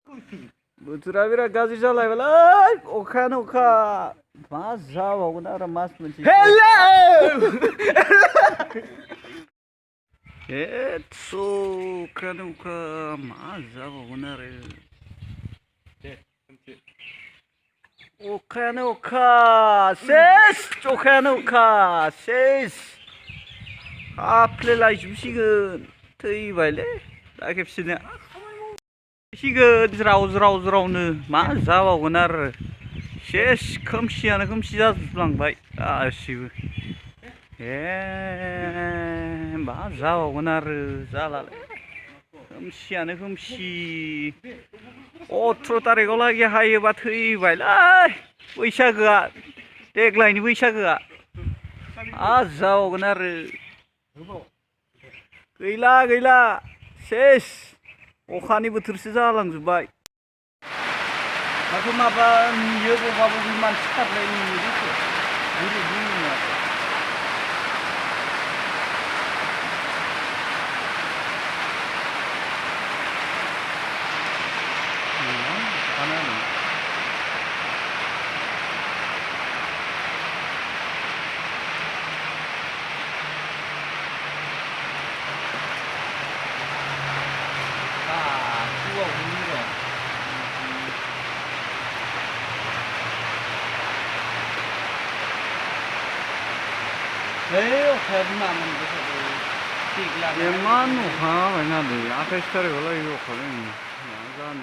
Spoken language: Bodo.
बोथोरा बिराद गाज्रि जालायबायलै अखायानो अखा मा जाबावगोन आरो मास मोनसे हेलौ एत्स' अखायानो अखा मा जाबावगोन आरो अखायानो अखा सेस अखायानो अखा सेस हाफ्लेलायजोबसिगोन थैबायलै दा खेबसेनो सिगोन ज्राव ज्राव ज्रावनो मा जाबावगोन आरो सेस खोमसियानो खोमसि जाजोबलांबाय गासिबो मा जाबावगोन आरो जालालै खोमसियानो खोमसि 18 तारिखआव लागै हायोबा थैबायलै बैसागोआ देग्लायनि बैसागोआ मा जाबावगोन आरो गैला गैला सेस अखानि बोथोरसो जालांजोब्बाय दाथ' माबा नुयो बबा बबि मानसि खारनाय नुयो बेखौ ओरै बुङो Emang nuha banyak deh, apa istilah kalau itu kalau ini, ya kan?